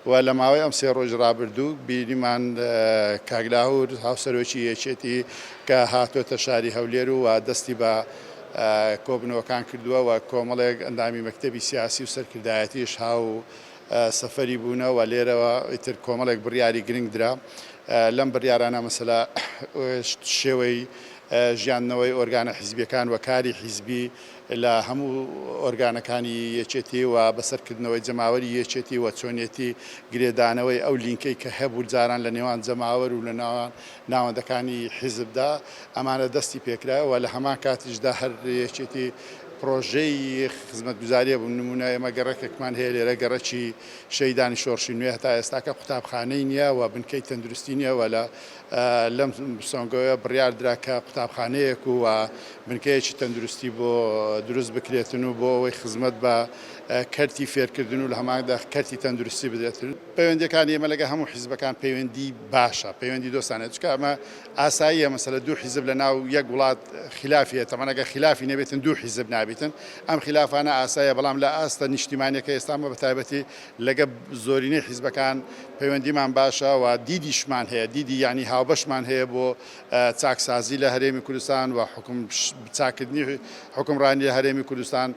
و لە ماوەی ئەم سێ ڕۆژ ڕابردوو بینیمان کاک لاهور هاوسەرۆکی یەکێتی کە هاتۆتە شاری هەولێر و دەستی بە کۆبنەوەکان کردووە و کۆمەڵێک ئەندامی مەکتەبی سیاسی و سەرکردایەتیش هاو سەفەری بوونە و لێرەوە ئیتر کۆمەڵێک بڕیاری گرنگ درا. لەم بڕیارانە مەسەلا شێوەی ژیاندنەوەی ئۆرگانە حیزبیەکان و کاری حیزبی لە هەموو ئۆرگانەکانی یەکێتی و بەسەرکردنەوەی جەماوەری یەکێتی و چۆنیەتی گرێدانەوەی ئەو لینکەی کە هەبوو جاران لە نێوان جەماوەر و لە ناوان ناوەندەکانی حیزبدا ئەمانە دەستی پێکرا و لە هەمان کاتیشدا هەر یەکێتی پڕۆژەی خزمەتگوزاری هەبوو، نموونە ئێمە گەڕەکێکمان هەیە لێرە گەڕەکی شەهیدانی شۆڕشی نوێ هەتا ئێستاکە قوتابخانەی نییە و بنکەی تەندروستی نییە و لە لەم سۆنگەوە بڕیار درا کە قوتابخانەیەک و بنکەیەکی تەندروستی بۆ دروست بکرێتن و بۆ ئەوەی خزمەت بە کەرتی فێرکردن و لە هەماندا کەرتی تەندروستی بدرێتن. پەیوەندیەکانی ئێمە لەگەڵ هەموو حیزبەکان پەیوەندی باشە، پەیوەندی دۆستانە، چونکە ئەمە ئاساییە مەسەلە دوو حیزب لە ناو یەک وڵات خلافی هەیە، تەبعەن ئەگەر خلافی نەبێتن دوو حیزب نابیتن، ئەم خلافانە ئاساییە، بەڵام لە ئاستە نیشتیمانیەکە ئێستا ئەمە بە تایبەتی لەگە زۆرینەی حیزبەکان پەیوەندیمان باشە و دیدیشمان هەیە، دیدی یانی هاوبەشمان هەیە بۆ چاکسازی لە هەرێمی کوردستان و حوکم چاککردنی حوکمڕانی لە هەرێمی کوردستان.